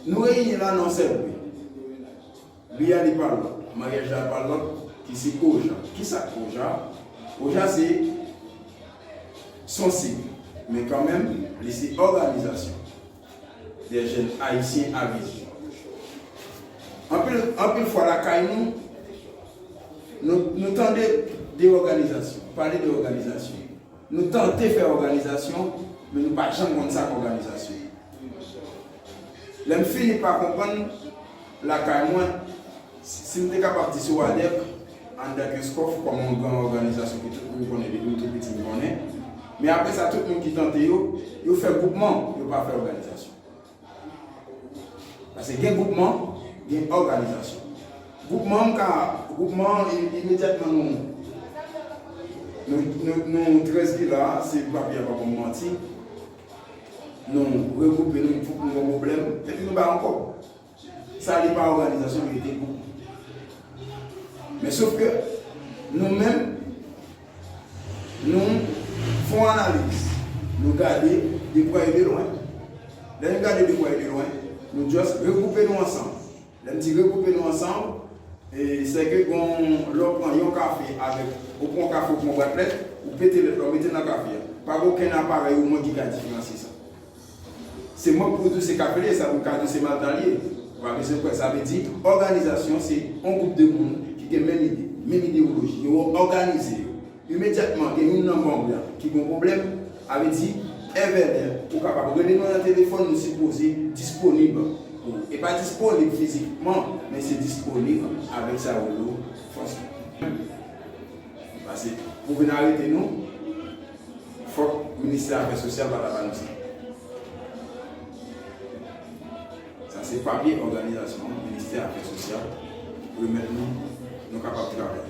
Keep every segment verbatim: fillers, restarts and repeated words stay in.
Nou reyini la nan yon sèl bi. Bi a li pa lòt, maryaj la pa lòt, ki se OJA. Kisa k OJA? OJA se son siy, men kanmenm, li se Organisation des Jeunes Haïtiens à Viser. Anpil, anpil fwa lakay nou, nou, nou tande de òganizasyon, pale de òganizasyon. Nou tante fè òganizasyon, men nou pa janm konn sa k òganizasyon. Lè m fini pa konprann lakay mwen, si m te kapab di se OADEC, anndan ke SCOF, kòm yon gran òganizasyon ke tout moun konnen depi m tou piti m konnen. Men apre sa, tout moun ki tante yo, yo fè gwoupman, yo pa fè òganizasyon. Paske gen gwoupman, gen òganizasyon. Gwoupman, m ka, gwoupman, i- imedyatman nou, nou, nou, nou trèz ki la, se papye a pa ban m manti, nou regwoupe, nou fouke yon pwoblèm, epi nou bay yon kòb. Sa li pa òganizasyon, li rete gwoupman. Men sof ke nou menm, nou fè yon analiz, nou gade de prè e de lwen. Lè nou gade de prè e de lwen, nou just regwoupe nou ansanm. Lè m di regwoupe nou ansanm, e, se ke gon, lè w pran yon kafe avèk, ou pran yon kafe, ou pran yon bwat lèt, ou pete lèt la, ou mete nan kafe a. Pa gen okenn aparèy ou mwen ki ka diferansye sa. Se mwen k pou di w se kafe li ye, sa pou m ka di w se malta li ye. Ou pa bezwen kwè. Sa vle di, òganizasyon se yon gwoup de moun ki gen menm ide, menm idewoloji. Yo òganize yo. Imedyatman, gen youn nan manm yo ki gen yon pwoblèm, sa vle di, èvè lè, ou kapab rele nou nan telefòn, nou sipoze disponib pou ou. E pa disponib fizikman, men se disponib avèk sa yo rele fòs. Paske pou vin arete nou, fòk ministè afè sosyal pa ta ba nou sa. Sa se papye òganizasyon an, ministè afè sosyal remèt nou, nou kapab travay.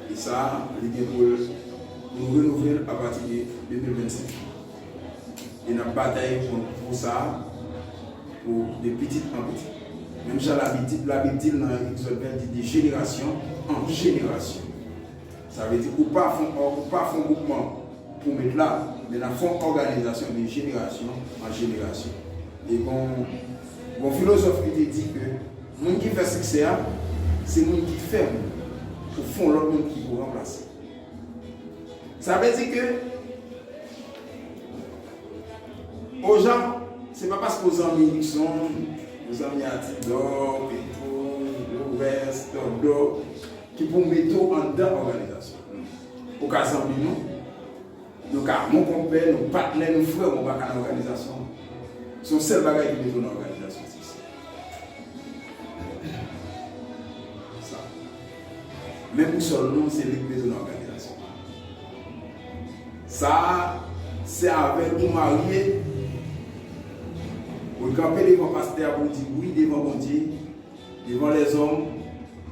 E sa, li gen pou l, nou renouvle l apati de de mil vennsenk. E n ap batay pou, pou sa, pou de pitit an pitit. Menm jan Labib di, Labib di l nan Egzòd ven, di de jenerasyon an jenerasyon. Sa vle di ou pa fè yon, ou pa fè yon gwoupman pou met la, men n ap fè yon òganizasyon de jenerasyon an jenerasyon. E gon, gon filozòf ki te di ke moun ki fè siksè a, se moun ki fè moun pou fè yon lòt moun ki pou ranplase. Sa vle di ke OJA, se pa paske w zanmi Luckson, w zanmi Altidor, Petro, Lorès, Dòdò, ki pou mete w anndan òganizasyon. Ou ka zanmi nou, nou ka mon konpè, nou patnè, nou frè, men w pa ka nan òganizasyon. Se yon sèl bagay ki mete w nan òganizasyon, se sa. Sa. Men bousòl nou, se li k mete w nan òganizasyon. Sa a, se avèk ou marye, ou kanpe devan pastè a pou w di wi devan Bondye, devan lèzòm,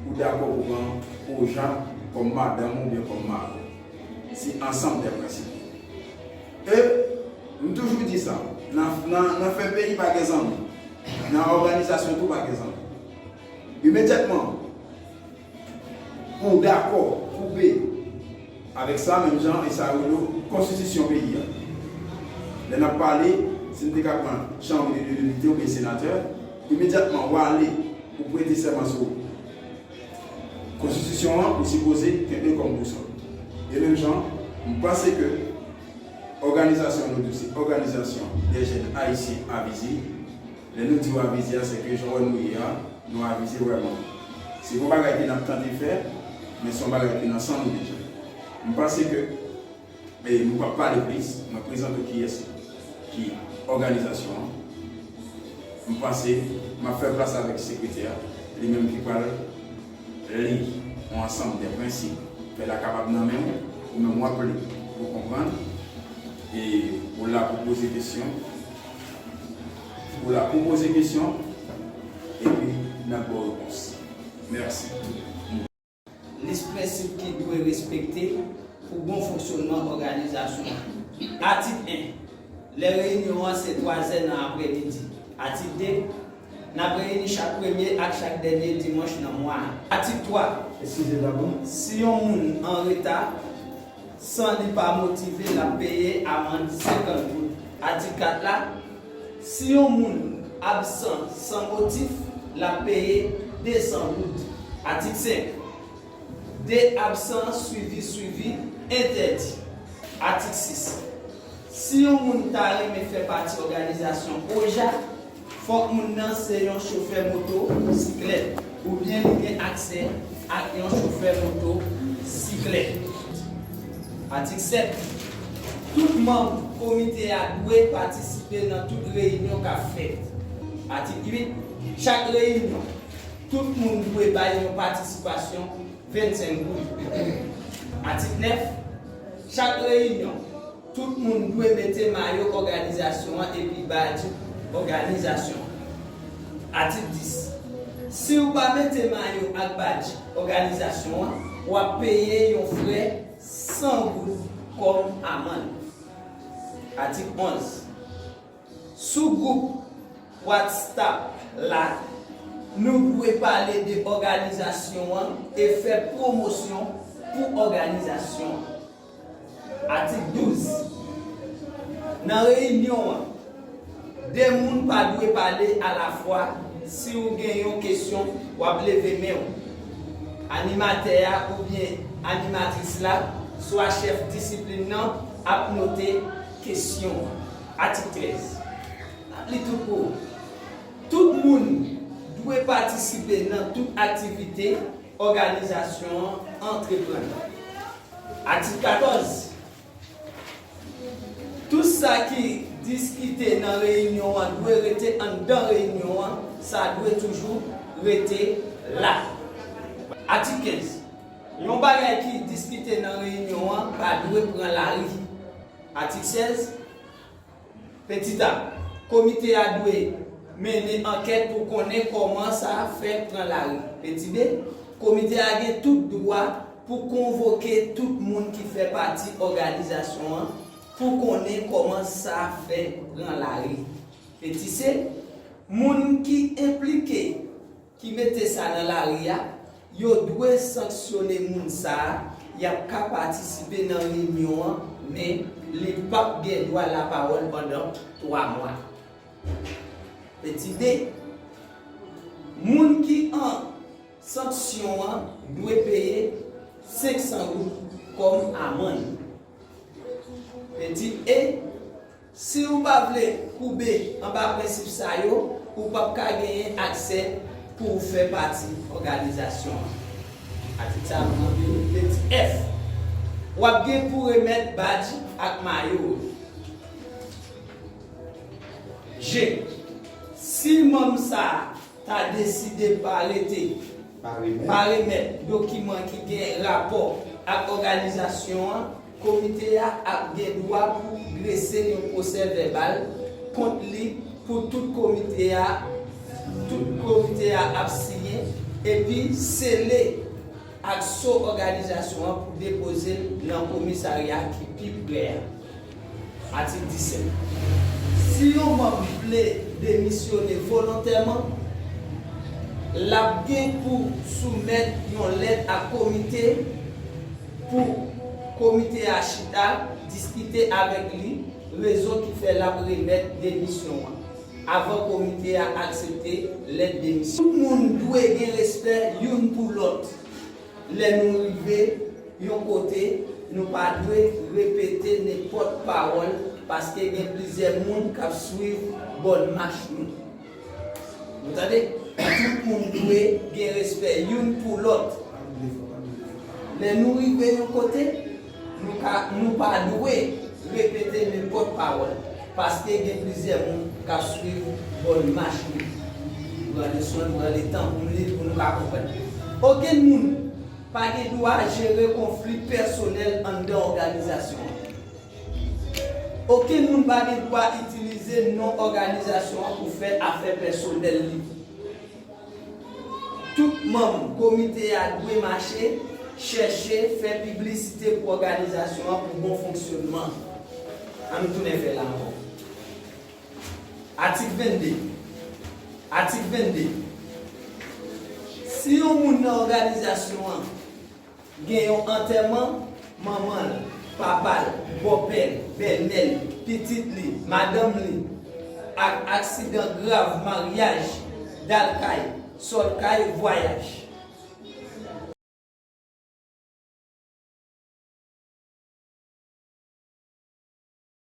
ou dakò pou pran OJA kòm madanm ou oubyen kòm mari. Se ansanm de prensip. E, m toujou di sa, nan, nan, nan fè peyi pa gen zanmi, nan òganizasyon tou pa gen zanmi. Imedyatman, ou dakò, koube avèk sa, menm jan, e sa yo rele konstitisyon peyi a. Lè n ap pale, si n te ka pran chanm de, de depite oubyen senatè, imedyatman, w ale, ou prete sèman sou konstitisyon an, ou sipoze kenbe l kòm bousòl. E menm jan, m panse ke òganizasyon nou di se Organisation des Jeunes Haïtiens à Viser. Lè nou di w a vize a, se ke jan w wè nou ye a, nou avize vrèman. Se pa yon bagay ke n ap tante fè, men se yon bagay ki nan san nou deja. M panse ke, e nou p ap pale plis, mwen prezante w kiyès ki òganizasyon an. M panse m ap fè plas avèk sekretè a, li menm ki pral li yon ansanm de prensip, fè l a kapab nan men w, ou menm w ap li, ou konprann, e ou la pou poze kesyon, ou la pou poze kesyon, epi n ap ba w repons. Mèsi. Lis prensip ki dwe respekte pou bon fonksyònman òganizasyon an. Atik en. Lè reyinyon an se twa zè nan aprèmidi. Atik de. N ap reyini chak premye ak chak dènye dimanch nan mwa a. Atik twa. Eskize, pardon. Si yon moun an reta, san li pa motive, l ap peye amann senkant goud. Atik kat la, si yon moun absan san motif, l ap peye de san goud. Atik senk. De absan swivi swivi entèdi. Atik sis. Si yon moun ta renmen fè pati òganizasyon OJA, fòk moun nan se yon chofè moto siklèt oubyen li gen aksè ak yon chofè moto siklèt. Atik sèt. Tout manm komite a dwe patisipe nan tout reyinyon k ap fèt. Atik uit. Chak reyinyon, tout moun dwe bay yon patisipasyon vennsenk goud. Atik nèf. Chak reyinyon, tout moun dwe mete mayo òganizasyon an epi badj òganizasyon an. Atik dis. Si w pa mete mayo ak badj òganizasyon an, w ap peye yon frè san goud kòm amann. Atik onz. Sou gwoup WhatsApp la, nou dwe pale de òganizasyon an e fè pwomosyon pou òganizasyon an. Atik douz. Nan reyinyon an, de moun pa dwe pale alafwa. Si w gen yon kesyon, w ap leve men w. Animatè a oubyen animatris la, swa chèf disiplin nan, ap note kesyon an. Atik trèz. N ap li tout pou ou. Tout moun dwe patisipe nan tout aktivite òganizasyon an antreprann. Atik katòz. Tout sa ki diskite nan reyinyon an dwe rete anndan reyinyon an, sa dwe toujou rete la. Atik kenz. Yon bagay ki diskite nan reyinyon an pa dwe pran lari. Atik sèz. Petit a, komite a dwe mennen ankèt pou konnen kòman sa fè pran lari. Petit B, komite a gen tout dwa pou konvoke tout moun ki fè pati òganizasyon an pou konnen kòman sa fè pran lari. Petit C, moun ki enplike ki mete sa nan lari a, yo dwe sanksyone moun sa a, y ap ka patisipe nan reyinyon an, men li p ap gen dwa lapawòl pandan twa mwa. Petit D, moun ki an sanksyon an dwe peye senk san goud kòm amann. Petit E, si w pa vle koube anba prensip sa yo, ou p ap ka genyen aksè pou w fè pati òganizasyon an. Atik sa a pou anpil. Petit F, w ap gen pou remèt badj ak mayo. G, si manm sa a ta deside pa rete, pa remèt, pa remèt dokiman ki gen rapò ak òganizasyon an, komite a ap gen dwa pou drese yon pwosè vèbal kont li pou tout komite a, tout komite a ap siyen epi sele ak so òganizasyon an pou depoze l nan komisarya ki pi pre a. Atik disèt. Si yon manm vle demisyone volontèman, l ap gen pou soumèt yon lèt ak komite pou komite a chita, diskite avèk li rezon ki fè l ap remèt demisyon an, avan komite a aksepte lèt demisyon. Tout moun dwe gen respè youn pou lòt. Lè nou rive yon kote, nou pa dwe repete nenpòt pawòl, paske gen plizyè moun k ap swiv bòn mach nou. Nou tande? Tout moun dwe gen respè youn pou lòt. Lè nou rive yon kote, nou ka, nou pa dwe repete nenpòt pawòl, paske gen plizyè moun k ap swiv bòn mach nou. Pran le swen, pran le tan pou m li l pou nou ka konprann. Okenn moun pa gen dwa jere konfli pèsonèl anndan òganizasyon an. Okenn moun pa gen dwa itilize non òganizasyon an pou fè afè pèsonèl li. Tout manm komite a dwe mache chèche fè piblisite pou òganizasyon an pou bon fonksyònman. Ann nou tounen fè l ankò. Atik vennde. Atik vennde. Si yon moun nan òganizasyon an gen yon antèman, manman l, papa l, bòpè l, bèlmè l, pitit li, madanm li, Ak aksidan grav, maryaj, dal kay, sòl kay, vwayaj.